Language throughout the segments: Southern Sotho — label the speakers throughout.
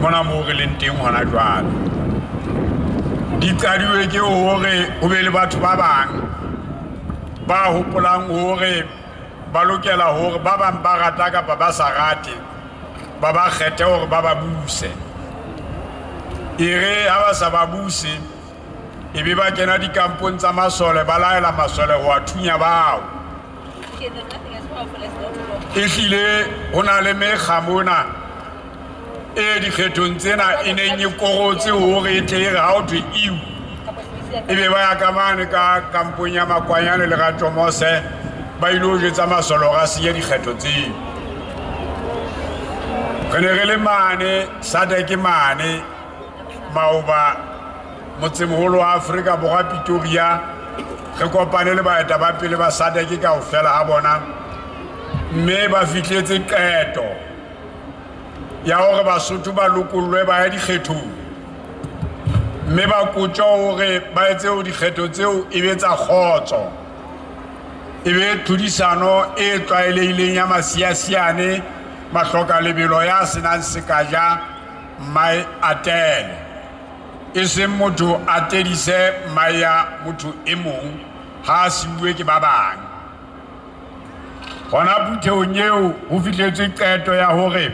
Speaker 1: Mona moo re leng teng hona jwale. Di qadiwe ke hore ho be le batho ba bang ba hopolang hore ba lokela hore ba bang ba rata kapa ba sa rate ba ba kgethe hore ba ba buse. E re ha ba sa ba buse e be ba kena dikampong tsa masole ba laela masole ho a thunya bao. Ehlile ho na le mekga mona e dikgethong tsena e neng e korotse hore e tle e re ha o thwe iu e be ba ya ka mane ka kampong ya Makwanyane le Ratomose ba ilo jwetsa masole hore a senye dikgetho tseo. Re ne re le mane SADC mane maoba motsemoholo wa Afrika Borwa Pretoria, re kopane le baeta ba pele ba SADC kaofela ha bona, mme ba fihletse qeto ya hore Basotho ba lokollwe ba ye dikgethong, mme ba kotjwa hore ba etse hore dikgetho tseo e be tsa kgotso, e be tlhodisano e tlwaelehileng ya masiasiane mahloka lebelo ya senang sekaja mmae atele, e seng motho a tedise mmae ya motho e mong ha a siuwe ke ba bang. Hona phuthehong eo ho fihletswe qeto ya hore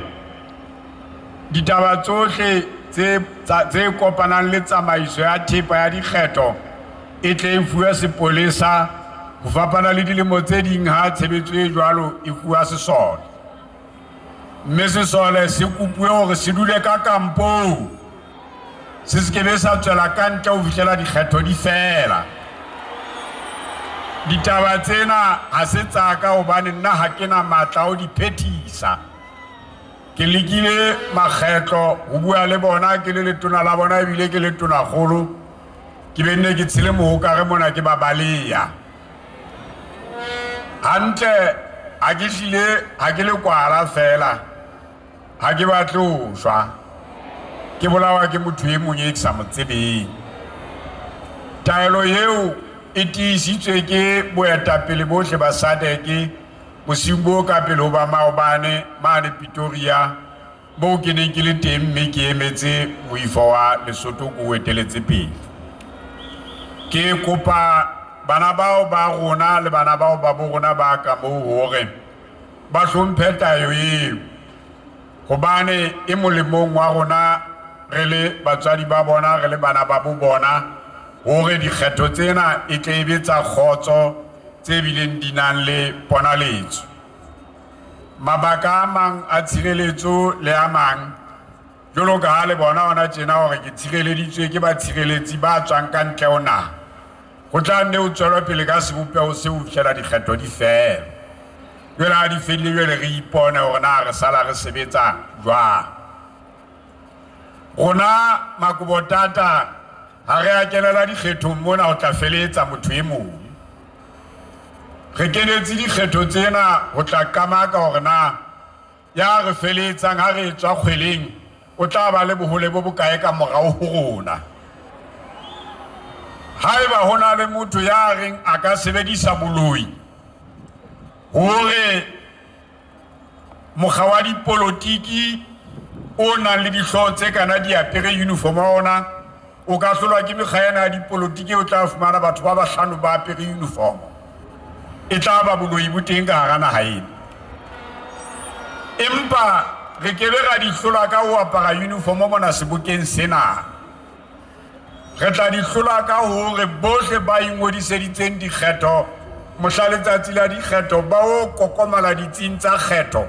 Speaker 1: ditaba tsohle tse kopanang le tsamaiso ya thepa ya dikgetho e tle e fuwe sepolesa ho fapana le dilemo tse ding ha tshebetso e jwalo e fuwa sesole. Mme sesole se kopuwe hore se dule ka kampong, se se kebe sa tswela ka ntle ho fihlela dikgetho di fela. Ditaba tsena ha se tsa ka hobane nna ha ke na matla a ho di phethisa. Ke lekile makgetlo ho bua le bona ke le letona la bona ebile ke le tonakgolo, ke be nne ke tshele mohokare mona ke ba baleya. Hantle ha ke hlile ha ke le kwala fela, ha ke batle ho shwa, ke bolawa ke motho e mong e ke sa mo tsebeng. Taelo eo e tiisitswe ke boetapele bohle ba SADC bosiung bo ka pele ho ba maobane mane Pretoria, moo ke neng ke le teng mme ke emetse moifo wa Lesotho ko o eteletse pele. Ke kopa bana bao ba rona le bana bao ba bo rona ba ka moo hore ba hlomphe tayo eo, hobane e molemong wa rona re le batswadi ba bona, re le bana ba bo bona, hore dikgetho tsena e tle e be tsa kgotso tse bileng di nang le ponaletso. Mabaka a mang a tshireletso le a mang, jwalo ka ha le bona hona tjena hore ke tshireleditswe ke batshireletsi ba tswang ka ntle ho naha, ho tla nne ho tswelwe pele ka sebopeho seo ho fihlela dikgetho di fela. Jwale ha di fedile, jwale re ipone hore na re sala re sebetsa jwang. Rona Makobotata ha re a kenela dikgethong mona ho tla feletsa motho e mong. Re kenetse dikgetho tsena ho tla qamaka hore na ya re feletsang ha re tswa kgweleng o tla ba le bohole bo bokae ka morao ho rona. Haeba ho na le motho ya reng a ka sebedisa boloi hore mokga wa dipolotiki o nang le dihlooho tse kana di apere uniform ya ona, o ka hlolwa ke mekga ena ya dipolotiki, o tla fumana batho ba bahlano ba apere uniform. E tla ba boloi bo teng ka hara naha ena. Empa re ke be ra di hlola ka ho apara uniform mona sebokeng sena. Re tla di hlola ka hore bohle ba ingodiseditseng dikgetho mohla letsatsi la dikgetho ba o kokomala ditsing tsa kgetho,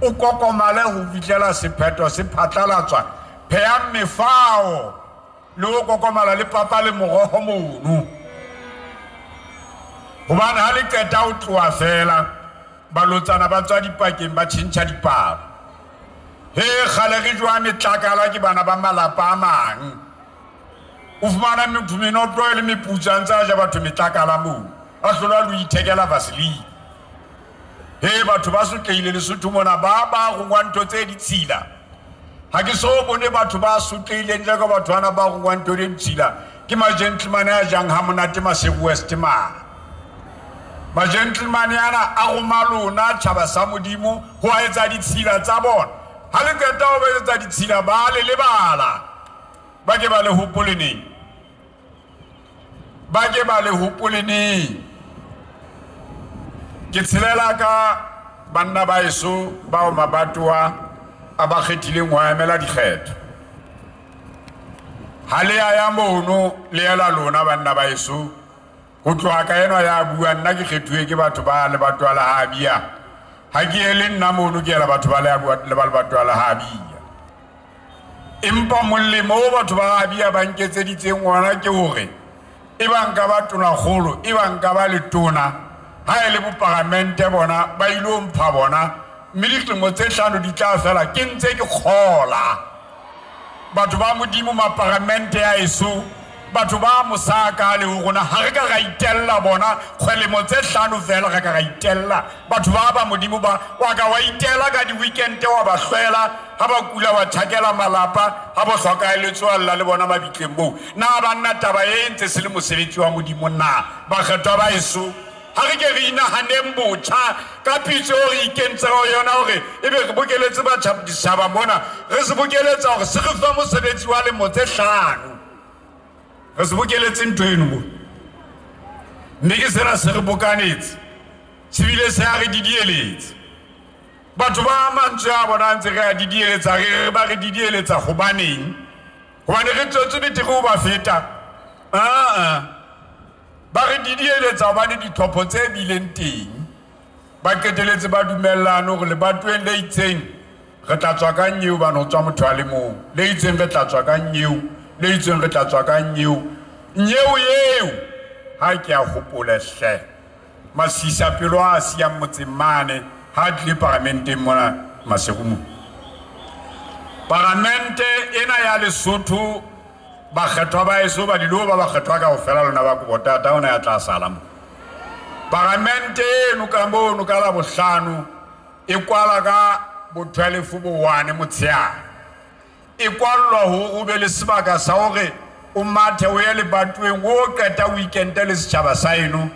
Speaker 1: o kokomale ho fihlela sephetho se phatlalatswa. Phehang mefao le ho kokomala le papa le moroho mono, hobane ha le qeta ho tloha fela balotsana ba tswa dipakeng ba tjhentjha dipalo. He kgale re jwa metlakala ke bana ba malapa a mang. O fumana motho menotlo e le meputso a ntse a ja batho metlakala moo, a hlola le ho ithekela Vaseline. He batho ba sotlehile Lesotho mona, ba ba rongwa ntho tse ditshila. Ha ke so bone batho ba sotlehileng jwalo ka batho bana ba rongwa ntho tse ditshila. Ke ma-gentleman a jang ha monate Maseru West mane. Ma-gentleman ana a roma lona tjhaba sa Modimo ho a etsa ditshila tsa bona. Ha le qeta ho ba etsetsa ditshila ba le lebala. Ba ke ba le hopole neng? Ba ke ba le hopole neng? Ke tshelela ka banna ba eso bao mabatowa a ba kgethileng ho emela dikgetho. Ha le ya ya mono le ela lona banna ba eso ho tloha ka enwa ya bua nna ke kgethuwe ke batho ba lebatowa la Habia. Ha ke ele nna mono ke ela batho ba lebatowa la Habia. Empa molemo o batho ba Habia ba nketseditseng ona ke hore e ba nka ba tonakgolo, e ba nka ba letona, ha e le boparamente bona ba ilo mpha bona, mme dilemo tse 5 di tla fela ke ntse ke kgola. Batho ba Modimo maparamente a eso, batho ba Mosaka le ho rona ha re ka ra itella bona kgwelemo tse 5 fela re ka ra itella. Batho ba ba Modimo ba wa ka wa itela ka di-weekend wa ba hlwela, ha ba kula wa tjhakela malapa, ha ba hlokaeletswe lla le bona mabitleng moo. Na banna taba e ntse se le mosebetsi wa Modimo na? Bakgethwa ba eso, ha re ke re inahaneng botjha ka pitso eo re ikentseng ho yona hore ebe re bokeletse batjha ditjhaba mona, re se bokeletsa hore se re fa mosebetsi wa lemo tse 5. Re se bokeletse ntho eno mo. Mme ke sena se re bokanetse, se bile se a re didieletsa. Batho ba mantswe a bona ntse re a didieletsa, re re ba re didieletsa hobaneng? Hobane re tswetse betere ho ba feta. Ba re didieletsa hobane ditlhopho tse bileng teng ba qeteletse ba dumellane hore lebatoweng le itseng re tla tswa ka nyeo hobane ho tswa motho a le mong, le itseng re tla tswa ka nyeo, le itseng re tla tswa ka nyeo. Nyeo eo ha ke a hopole hle, masisapelo a siyang motseng mane ha tlile paramenteng mona Maseru mo. Paramente ena ya Lesotho bakgethwa ba eso ba dilo ba bakgethwa kaofela lona ba kobotata ona ya tla sala mo. Paramente eno ka mono ka la bohlano e kwala ka bo 12 bo 1 motshehare. E kwallwa hore o be le sebaka sa hore o mathe o ye lebatoweng o qeta weekend le setjhaba sa eno,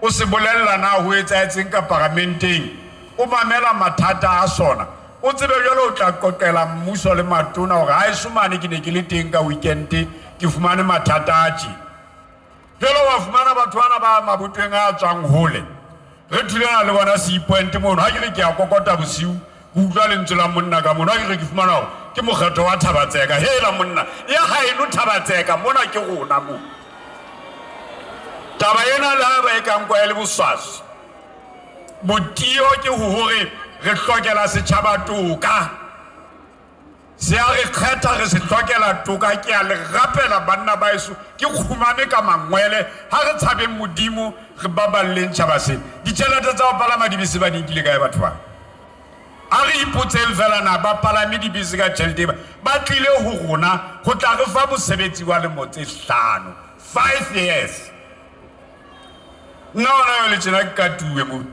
Speaker 1: o se bolella na ho etsahetseng ka paramenteng, o mamela mathata a sona, o tsebe jwale o tla qoqela mmuso le matona hore ha eso mane ke ne ke le teng ka weekend ke fumane mathata a tje. Jwale wa fumana batho bana ba mabotweng a tswang hole, re thulana le bona Sea Point mono. Ha ke re ke a kokota bosiu, ke utlwa lentswe la monna ka mono. Ha ke re ke fumana hore ke mokgetho wa Thabatseka. Hela monna, ya haeno Thabatseka mona ke rona mo. Taba ena le ha ba e ka nkwa e le boswaswi, botio ke hore re hlokela setjhaba toka. Se a re kgetha re se hlokela toka. Ke a le rapela banna ba eso, ke kgumame ka mangwele, ha re tshabeng Modimo, re baballeng tjhaba sena. Ditjhelete tsa ho palama dibese ba di nkile kae batho ba? A re ipotseng fela na ba palame dibese ka tjhelete ba? Ba tlile ho rona ho tla re fa mosebetsi wa lemo tse 5, 5 years. Nna hona jwale tjena ke katuwe mo.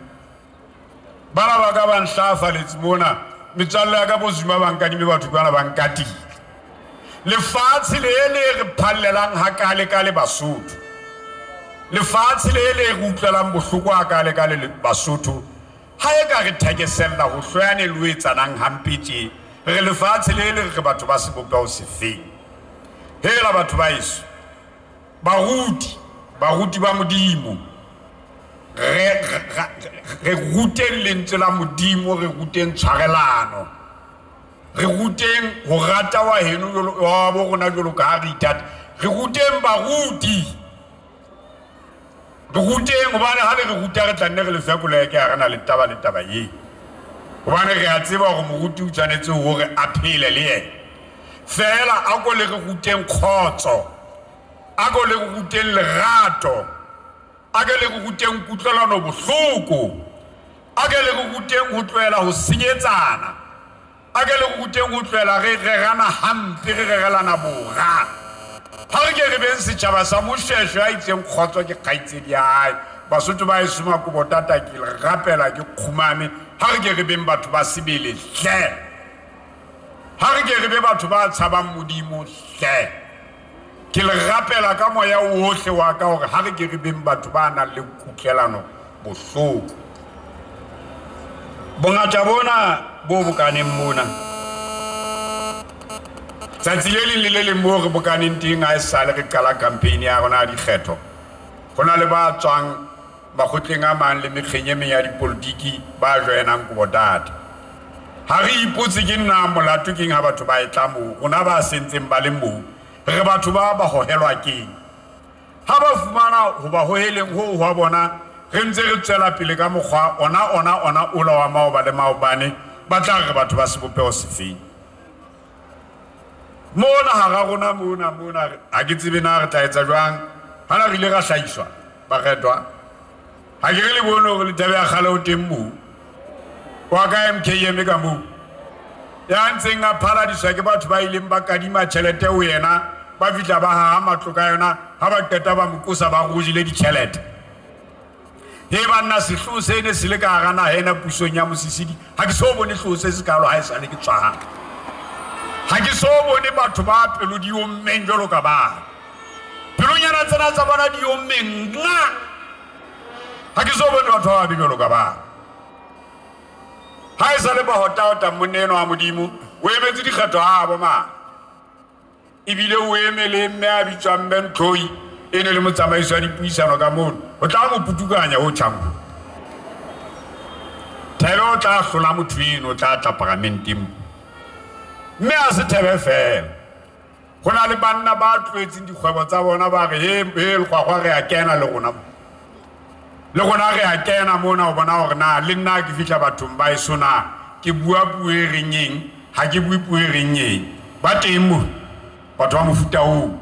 Speaker 1: Bana ba ka ba nhlafaletse mona, metswalle ya ka bo Zuma ba nkadime batho bana ba nkatile. Lefatshe le le re phallelang hakale-kale Basotho, lefatshe le le re utlwelang bohloko hakale-kale le Basotho, ha e ka re thekesella ho hloyane le ho etsanang hampe tje, re lefatshe le le re batho ba sebopeho sefeng. Hela batho ba heso, baruti, baruti ba Modimo, re ruteng lentswe la Modimo, re ruteng tshwarelano, re ruteng ho rata wa heno jwalo, wa bo rona jwalo ka ha re ithata. Re ruteng baruti, re ruteng hobane ha le re ruta re tla nne re le fe koleke, ha re na le taba le taba e. Hobane re a tseba hore moruti o tshwanetse hore a phele le yena. Feela a ko le re ruteng kgotso, a ko le re ruteng lerato, a ke le re ruteng kutlwelano bohloko, a ke le re ruteng ho tlohela ho senyetsana, a ke le re ruteng ho tlohela re rerana hampe, re rerelana bora. Ha re ke re beng setjhaba sa Moshweshwe a itseng kgotso ke kgaitsedi ya hae. Basotho ba heso Makobotata ke le rapela ke kgumame, ha re ke re beng batho ba sebele hle. Ha re ke re be batho ba tshabang Modimo hle. Ke le rapela ka moya ohle wa ka hore ha re ke re beng batho ba nang le kutlwelano bohloko. Bongata bona bo bokaneng mona Tsatsi le leng le le leng moo re bokaneng teng ha e sale re qala campaign ya rona ya dikgetho, ho na le ba tswang makgotleng a mang le mekgeng e meng ya dipolitiki ba joinang Kobo-Tata. Ha re ipotse ke nna molato keng ha batho ba e tla moo, rona ba sentseng ba le moo, re batho ba ba hohelwa keng? Ha ba fumana ho ba hoheleng ho hwa bona, re ntse re tswela pele ka mokgwa ona ona ona ola wa maoba le maobane, ba tla re batho ba sebopeho sefeng. Mona hara rona mona mona ha ke tsebe na re tla etsa jwang, hana re ile ra hlahiswa bakgethwa. Ha ke re le bone hore Lethebe ya kgale o teng moo, wa ka MKM ka moo, ya ntseng a phaladiswa ke batho ba ileng ba kadima tjhelete ho yena, ba fihla ba haha matlo ka yona, ha ba qeta ba mo qosa ba rojile ditjhelete. He banna, sehloho se ne se le ka hara naha ena pusong ya Mosisidi, ha ke so bone hlooho se sekalo ha esale ke tswang. Ha ke so bone batho ba pelo di ommeng jwalo ka ba. Pelonyana tsena tsa bona di ommeng nna. Ha ke so bone batho ba babe jwalo ka ba. Ha e sale ba hota-hota monna enwa wa Modimo, o emetse dikgetho ha bo mang. Ebile o eme le mme a bitswang Mme Ntlhoi, e ne le motsamaisi wa dipuisano ka mono, o tla mo putukanya ho tjhang. Thebe o tla hlola motho eno, o tla tla paramenteng. Mme a se Thebe fela, ho na le banna ba tlohetseng dikgwebo tsa bona ba re, he, he, lekgwakgwa re a kena le rona mo. Le rona re a kena mona ho bona hore na le nna ke fihla bathong ba eso na ke bua puo e reng eng, ha ke bue puo e reng eng. Ba teng mo batho ba mofuta oo.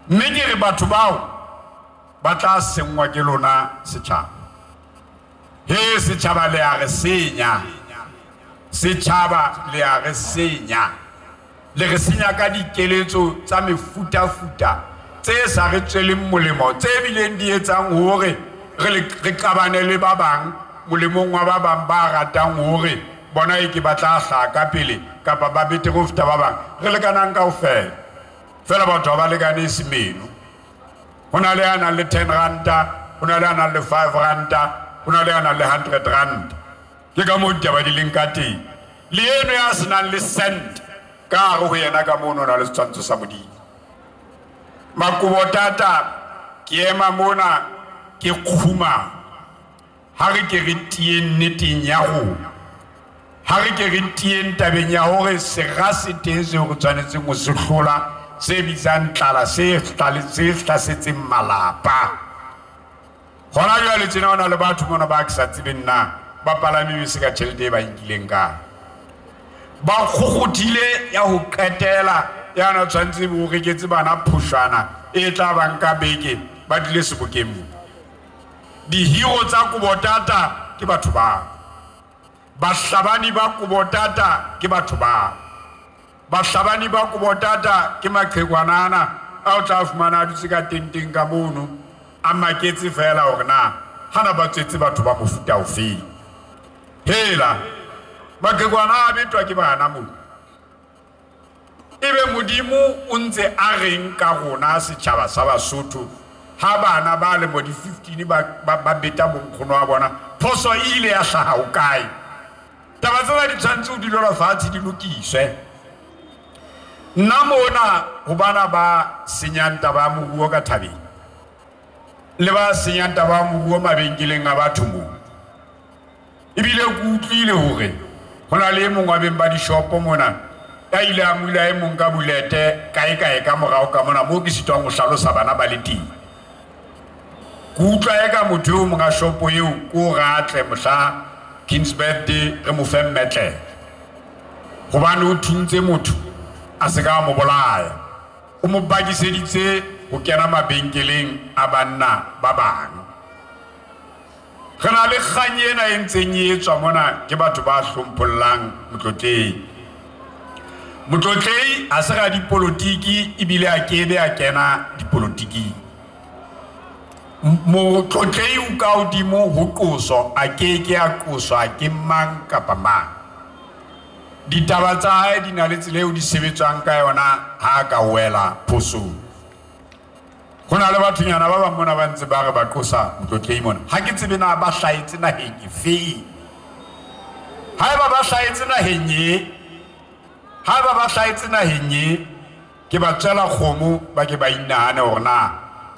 Speaker 1: Mme ke re batho bao ba tla senngwa ke lona setjhaba. He setjhaba le a re senya, setjhaba le a re senya. Le re senya ka dikeletso tsa mefutafuta tse sa re tsweleng molemo, tse bileng di etsang hore re qabane le ba bang molemong wa ba bang ba ratang hore bona e ke ba tla hlaha ka pele kapa ba betere ho feta ba bang. Re lekanang kaofela, fela batho ha ba lekane semeno. Ho na le a nang le 10 ranta, ho na le a nang le 5 ranta, ho na le a nang le 100 ranta. Ke ka moo ditaba di leng ka teng. Le eno ya senang le cent ka hare ho yena ka mono o na le setshwantsho sa Modimo. Makobo-Tata, ke ema mona ke kguma. Ha re ke re tiyeng nneteng ya rona, ha re ke re tiyeng tabeng ya hore sera se teng seo re tshwanetseng ho se hlola, se bitsang tlala, se hlasetseng malapa. Hona jwale tjena ho na le batho mona ba ke sa tsebeng na ba palame bese ka tjhelete e ba nkileng kae. Ba kgokgothile ya ho qetela ya na tshwanetse bo reketse bana phoshwana e tla ba nka beke ba tlile sebokeng mo. Dihero tsa Kobo-Tata ke batho ba. Bahlabani ba Kobo-Tata ke batho ba. Bahlabani ba Kobo-Tata ke maqhekwanana a o tla fumana a dutse ka tenteng ka mono, a maketse fela hore na hana ba tswetse batho ba mofuta ofeng. Hela, maqhekwana a betwa ke bana moo. Ebe Modimo o ntse a reng ka rona setjhaba sa Basotho ha bana ba lemo di 15 ba beta bonkgono wa bona, phoso e ile ya hlaha ho kae? Taba tsena di tshwanetse ho dulelwa fatshe di lokiswe. Nna mona ho bana ba senyang taba ya moruo ka thabeng le ba senyang taba ya moruo mabenkeleng a batho moo, ebile ke utlwile hore ho na le e mong wa beng ba dishopo mona ya ile a mula e mong ka bulete kae kae ka morao ka mona moo ke sitwang ho hlalosa bana ba le teng. Ke utlwa eka motho eo monga shopo eo ke o ratle mohla King's Birthday re mo fe mmetlele, hobane o thuntse motho a se ka mo bolaya, o mo bakiseditse ho kena mabenkeleng a banna ba bang. Re na le kgang ena e ntseng e etswa mona ke batho ba hlomphollang Motlotlehi. Motlotlehi ha se radipolotiki ebile a kebe a kena dipolotiking. Motlotlehi o ka hodimo ho qoso, a keke a qoswa ke mang kapa mang. Ditaba tsa hae di na le tsela eo di sebetswang ka yona ha a ka wela phosong. Ho na le bathonyana ba bang mona ba ntse ba re ba qosa Motlotlehi mona. Ha ke tsebe na ba hlahetse naheng efeng. Haeba ba hlahetse naheng e, Haeba ba hlahetse naheng e, ke ba tswela kgomo ba ke ba inahane hore na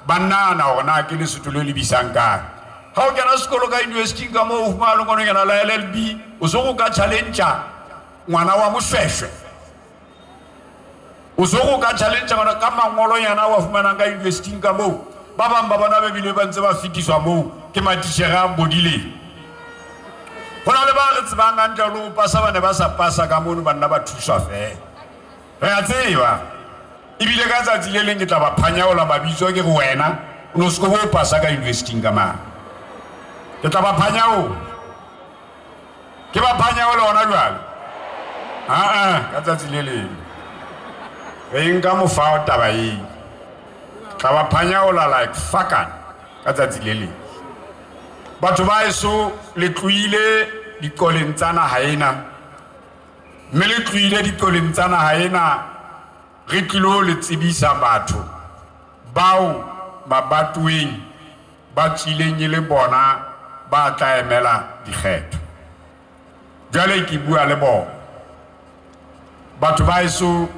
Speaker 1: ba nahana hore na ke Lesotho le lebisang kae. Ha o kena sekolo ka university ka moo o fumana lengolonyana la LLB, o so go ka challenge ngwana wa Moshweshwe. O so go ka challenge ngwana ka mangolonyana wa fumanang ka university ka moo. Ba bang ba bona ba bile ba ntse ba fetiswa moo ke matitjhere a bodileng. Ho na le ba re tsebang hantle le ho pasa, ba ne ba sa pasa ka mono, ba nna ba thuswa feela. Re a tseba. Ebile ka tsatsi le leng ke tla ba phanyaola mabitso, ke re wena o no se ko bo pasa ka university ka mane. Ke tla ba phanyaola. Ke ba phanyaola hona jwale. Aa, ka tsatsi le leng. Re nka mofao taba eo. Tla ba phanyaola like fucking ka tsatsi le leng. Batho ba heso le tlohile diqoleng tsa naha ena, mme le tlohile diqoleng tsa naha ena, re tlilo le tsebisa batho bao mabatoweng ba tswileng e le bona ba tla emela dikgetho. Jwale ke bua le bona. Batho ba heso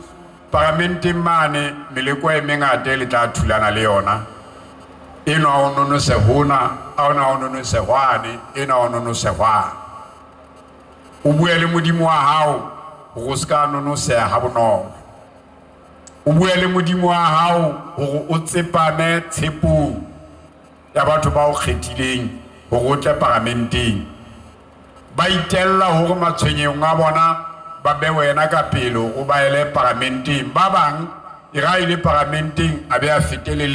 Speaker 1: paramenteng mane meleko e mengata e le tla thulana le yona. Enwa o nonose hona, a ona o nonose hwane, enwa o nonose hwane. O bue le Modimo wa hao hore o se ka nonoseha ha bonolo. O bue le Modimo wa hao hore o tsepame tshepong ya batho ba o kgethileng hore o tle paramenteng. Ba itella hore matshwenyehong a bona ba be wena ka pele hore o ba ele paramenteng. Ba bang e ra ile paramenteng a be a fetele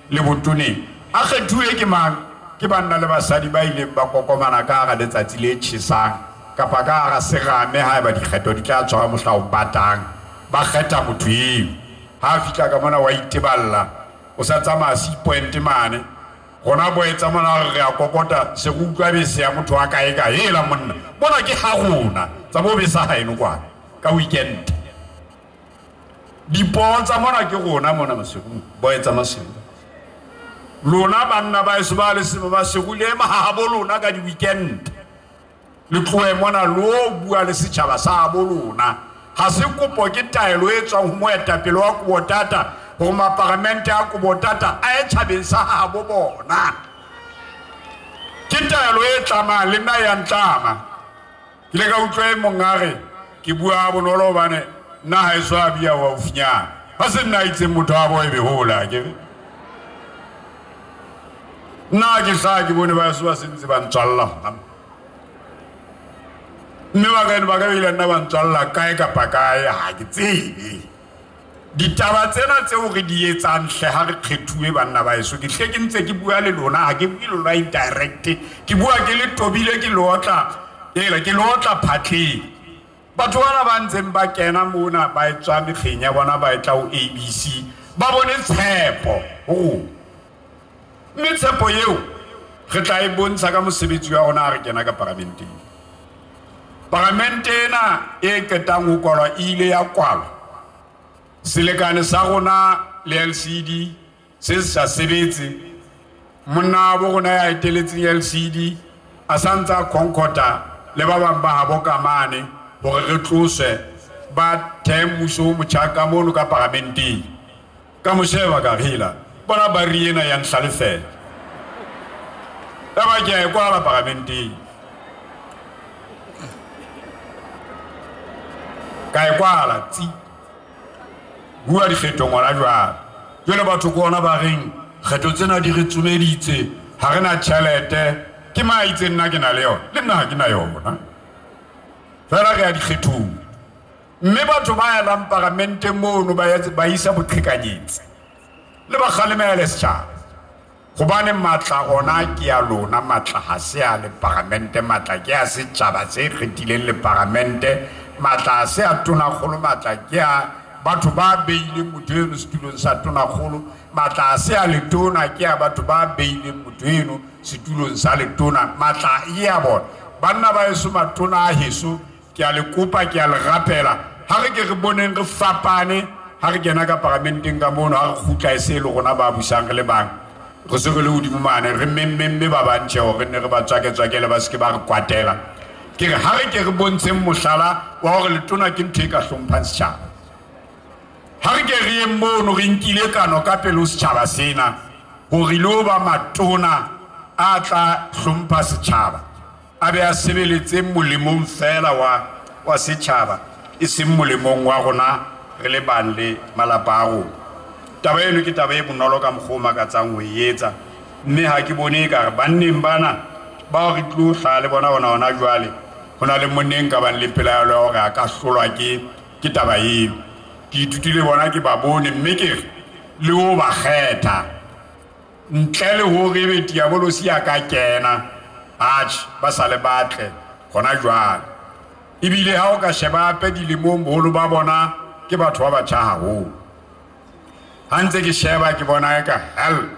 Speaker 1: le botoneng. A kgethuwe ke mang? Ke banna le basadi ba ileng ba kokomana ka hara letsatsi le tjhesang kapa ka hara serame haeba dikgetho di tla tshwara mohla o batang. Ba kgetha motho eo. Ha a fihla ka mona wa iteballa, o sa tsamaya Sea Point mane. Rona bo etsa mona re a kokota, se re utlwa bese ya motho wa kae kae. Hela monna, bona ke ha rona tsa bo besa haeno kwana ka weekend. Dipoo tsa mona ke rona mona Maseru, bo etsa Maseru. Lona banna ba heso ba le sema Maseru le ema ha bo lona ka di-weekend. Le tlohe mona lo bua le setjhaba sa bo lona. Ha se kopo, ke taelo e tswang ho moetapele wa Kobo-Tata hore maparamente a Kobo-Tata a ye tjhabeng sa habo bona. Ke taelo e tlamang, le nna ya ntlama. Ke ile ka utlwa e mong a re, ke bua ha bonolo hobane nna ha eso a bia wa haufinyana. Ha se nna a itseng motho wa bo e be hola, ke re. Nna ke hlaha ke bone ba heso ba se ntse ba ntswalla hona. Mme ba ka ba ka ile nna ba ntswalla kae kapa kae, ha ke tsebe. Ditaba tsena tseo re di etsang hle ha re kgethuwe banna ba heso, ke hle ke ntse ke bua le lona, ha ke bue le lona indirect, ke bua ke le tobile, ke le otla, ela ke le otla phatleng. Batho bana ba ntseng ba kena mona ba etswa mekgeng ya bona ba etla ho ABC, ba bone tshepo ho rona. Mme tshepo eo re tla e bontsha ka mosebetsi wa rona ha re kena ka paramenteng. Paramente ena e qetang ho kwalwa e ile ya kwalwa. Selekane sa rona le LCD se sa sebetse. Monna wa bo rona ya eteletseng LCD a sa ntse a khonkota le ba bang ba habo ka mane hore re tloswe ba thehe mmuso o motjha ka mono ka paramenteng. Ka mo sheba ka re, hela, bona ba re ena ya nhlalefela. Yaba ke a e kwala paramenteng. Ka e kwala tsi. Bua dikgethong hona jwale. Jwale batho ke ona ba reng kgetho tsena di re tsomeditse, ha re na tjhelete. Ke mang a itseng nna ke na le yona? Le nna ha ke na yona. Feela re ya dikgethong. Mme batho ba elang paramenteng mono ba isa boqhekanyetsi. Le ba kgalemele setjhaba. Hobane matla ona ke ya lona, matla ha se a le paramente, matla ke a setjhaba se kgethileng le paramente, matla ha se a tonakgolo, matla ke a batho ba beileng motho eno setulong sa tonakgolo, matla ha se a letona ke a batho ba beileng motho eno setulong sa letona, matla e a bona. Banna ba heso, matona a heso, ke a le kopa, ke a le rapela, ha re ke re boneng re fapane, ha re kena ka paramenteng ka mono, ha re kgutla e se le rona ba busang re le bang, re se re le hodimo mane, re mmemme ba bang tjhe hore re nne re ba tswake-tswakele, ba se ke ba re kwatela. Ke re ha re ke re bontsheng mohlala wa hore letona ke ntho e ka hlomphang setjhaba. Ha re ke re yeng mono re nkile kano ka pele ho setjhaba sena hore lo ba matona a tla hlompha setjhaba, a be a sebeletse molemong fela wa setjhaba, e seng molemong wa rona re le bang le malapa a rona. Taba eno ke taba e bonolo ka mokgwa o makatsang ho e etsa, mme ha ke bone ekare banneng bana bao re tlo hlaha le bona hona hona jwale, ho na le monneng ka bang le pelaelo ya hore a ka hlolwa ke taba eo. Ke ithutile bona, ke ba bone, mme ke re le ho ba kgetha ntle le hore ebe diabolosi a ka kena, atjhe, ba sa le batle hona jwale. Ebile ha o ka sheba hape dilemong, boholo ba bona ke batho ba batjha haholo. Ha ntse ke sheba ke bona eka hell,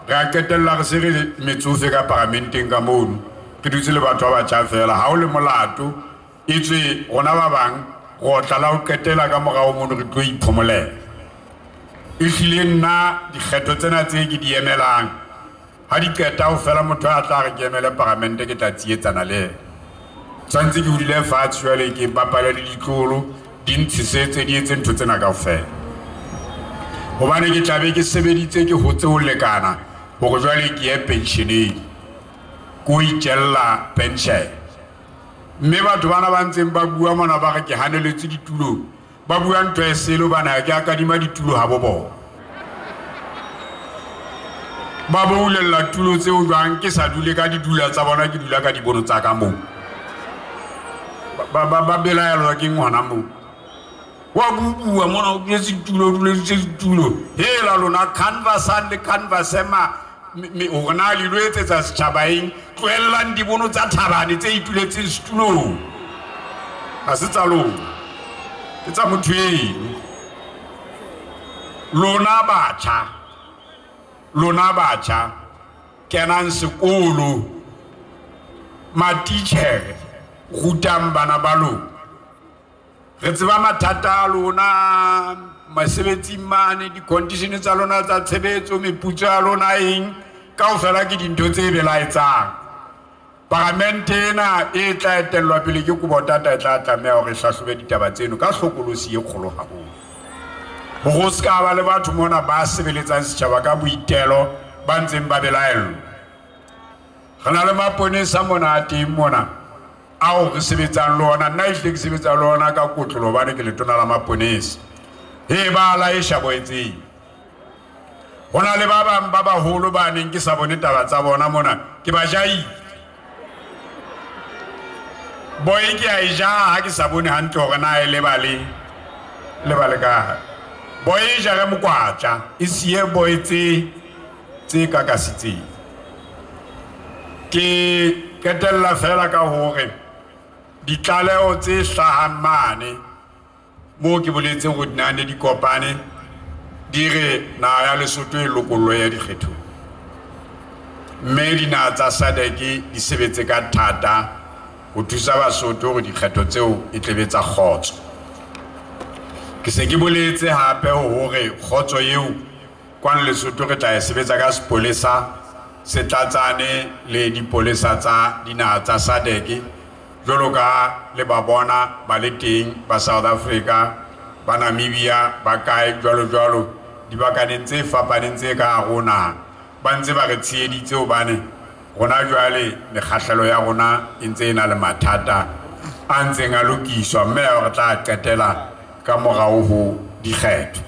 Speaker 1: re a qetella re se re metsofe ka paramenteng ka mono, re dutse le batho ba batjha fela. Ha o le molato, etswe rona ba bang re otla la ho qetela ka morao mono re tlo iphomolela. Ehlile nna dikgetho tsena tse ke di emelang, ha di qeta ho fela motho a tla re ke emele paramente, ke tla tsietsana le yena. Tshwantse ke hodile fatshe jwale, ke bapale le ditlolo, di ntshesetse, di etse ntho tsena kaofela. Hobane ke tla be ke sebeditse, ke hotse ho lekana hore jwale ke ye pensioneng, ke ho itjella pension. Mme batho bana ba ntseng ba bua mona ba re ke haneletse ditulong, ba bua ntho e sele hobane ha ke a kadima ditulo ha bo bona. Ba boulella tulo tseo jwang, ke sa dule ka didula tsa bona, ke dula ka dibono tsa ka moo. Ba belaelwa ke ngwana moo. Wa bua mona o duletse ditulo, o duletse ditulo. Hela lona canvasang le canvasema, hore na le lo etsetsa setjhaba eng? Tlohellang dibono tsa Thabane tse ituletseng setulong. Ha se tsa lona, ke tsa motho eno. Lona batjha, lona batjha, kenang sekolo, matitjhere, rutang bana ba lona. Re tseba mathata a lona mesebetsing mane, di-condition tsa lona tsa tshebetso, meputso ya lona eng, kaofela ke dintho tse belaetsang. Paramente ena e tla etellwa pele ke Kobotata e tla tlameha hore e hlahlobe ditaba tseno ka hlokolosi e kgolo haholo. Hore ho se ka ba le batho mona ba sebeletsang setjhaba ka boitelo ba ntseng ba belaellwa. Re na le maponesa mona a teng mona ao re sebetsang le ona. Nna ehlile ke sebetsa le ona ka kotlolo hobane ke letona la maponesa. He ba la e shaboetseng. Ho na le ba bang ba baholo ba neng ke sa bone taba tsa bona mona, ke ba jaile. Boy ke a e ja ha ke sa bone hantle hore na e lebale, lebale kae. Boy e jare mokwatla, e siye boy tse kakasitseng. Ke qetella fela ka hore ditlaleho tse hlahang mane moo ke boletseng hore dinahane di kopane, di re naha ya Lesotho e lokollwe ya dikgethong, mme dinaha tsa SADC di sebetse ka thata ho thusa Basotho hore dikgetho tseo e tle be tsa kgotso. Ke se ke boletse hape hore kgotso eo kwano Lesotho re tla e sebetsa ka sepolesa se tlatsane le dipolesa tsa dinaha tsa SADC, jwalo ka le ba bona ba le teng ba South Africa, ba Namibia, ba kae jwalo jwalo, dibakaneng tse fapaneng tse ka hare ho naha, ba ntse ba re tsheheditse hobane rona jwale mekgahlelo ya rona e ntse e na le mathata a ntseng a lokiswa, mme re tla qetela ka morao ho dikgetho.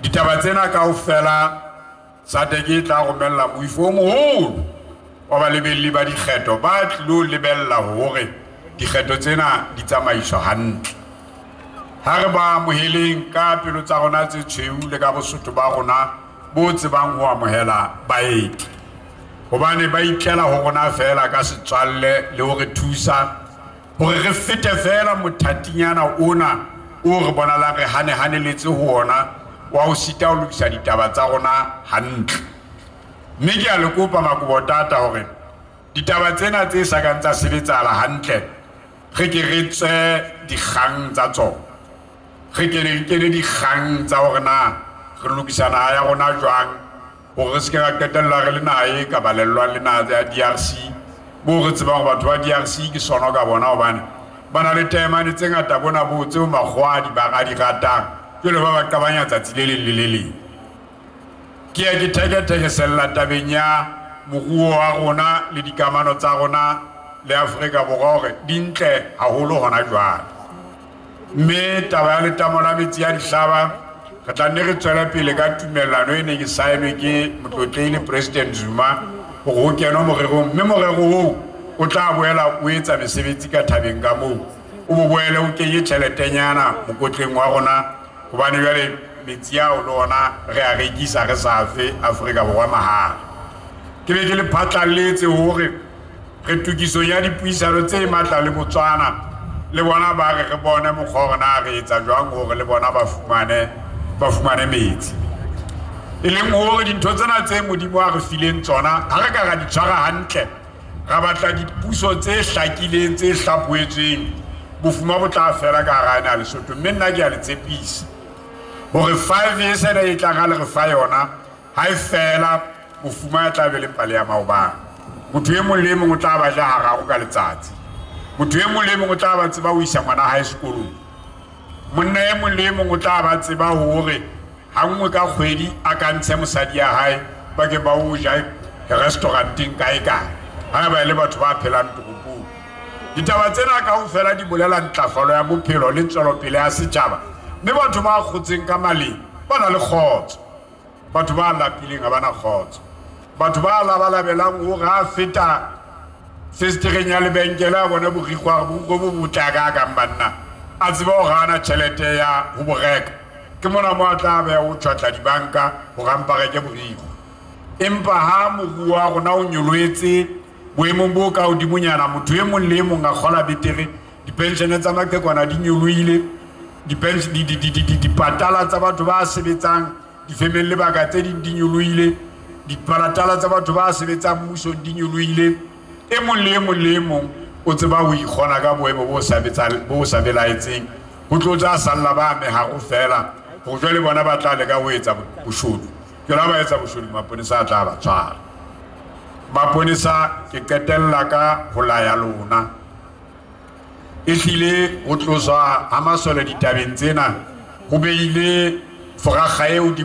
Speaker 1: Ditaba tsena kaofela SADC e tla romella moifo o moholo wa balebelli ba dikgetho ba tlilo lebella hore dikgetho tsena di tsamaiswa hantle. Ha re ba amoheleng ka pelo tsa rona tse tshweu le ka bosotho ba rona bo tsebang ho amohela baeti, hobane ba itlela ho rona fela ka setswalle le ho re thusa hore re fete fela mothatinyana ona o re bonalang re hanehaneletse ho ona wa ho sita ho lokisa ditaba tsa rona hantle. Mme ke a le kopa Makobotata hore ditaba tsena tse sa kang tsa sebetsahala hantle, re ke re tswe dikgang tsa tsona, re ke re kene dikgang tsa hore na re lokisa naha ya rona jwang, hore re se ke ra qetella re le naha e ka balellwang le naha ya DRC, Bo re tsebang hore batho ba DRC ke sono ka bona hobane ba na le taemane tse ngata bona bo tseo makgowa a di ratang. Jwale ba ba qabanya tsatsi le leng le le leng. Ke ya ke thekethekesella tabeng ya moruo wa rona le dikamano tsa rona le Afrika Borwa hore di ntle haholo hona jwale. Mme taba ya letamo la metsi ya dihlaba re tla nne re tswele pele ka tumellano e neng e saenwe ke motlotlehi le President Zuma hore ho kenwe morerong, mme morero oo o tla boela o etsa mesebetsi ka thabeng ka moo, o bo boele o kenye tjheletenyana mokotleng wa rona, hobane jwale metsi ao le ona re a rekisa re sa fe Afrika Borwa mahala. Ke be ke le phatlalletse hore re tokisong ya dipuisano tse matla le Botswana, le bona ba re re bone mokgwa hore na re etsa jwang hore le bona ba fumane metsi. E leng hore dintho tsena tse Modimo a re fileng tsona ha re ka ra di tshwara hantle, ra batla dipuso tse hlakileng tse hlaphohetsweng, bofuma bo tla fela ka hara naha Lesotho. Mme nna ke a le tshepisa hore 5 years ena e tlang ha le re fa yona, ha e fela bofuma e tla be le pale ya maobane. Motho e mong le e mong o tla ba ja hararo ka letsatsi. Motho e mong le e mong o tla ba tseba ho isa ngwana hae sekolong. Monna e mong le e mong o tla ba tseba hore ha nngwe ka kgwedi a ka ntshe mosadi ya hae ba ke ba o ja restauranteng kae kae, ha ba e le batho ba phelang toropong. Ditaba tsena kaofela di bolela ntlafalo ya bophelo le tswelopele ya setjhaba, mme batho ba kgotseng ka maleng ba na le kgotso. Batho ba lapileng ha ba na kgotso. Batho ba labalabelang hore ha feta fesetereng ya lebenkele a bone borikgwe, a re borikgwe bo botle a ka kang banna, a tsebe hore ha ana tjhelete ya ho bo reka. Ke mona mo a tla beha ho tjhwatla dibanka hore a mpa reke borikgwe. Empa ha moruo wa rona o nyolohetse boemong bo ka hodimonyana, motho e mong le e mong a kgola betere, dipenshene tsa maqhekwana di nyolohile, dipatala tsa batho ba sebetsang difemeng le baka tse ding di nyolohile, dipatala tsa batho ba sebetsang mmusong di nyolohile. E mong le e mong le e mong o tseba ho ikgona ka boemo bo sa belaetseng, ho tlo tla salla ba meharo fela hore jwale bona ba tla leka ho etsa boshodu. Jwale ha ba etsa boshodu, maponesa a tla ba tshwara. Maponesa ke qetella ka ho laya lona. Ehlile ho tloswa ha masole ditabeng tsena ho beile forakga eo.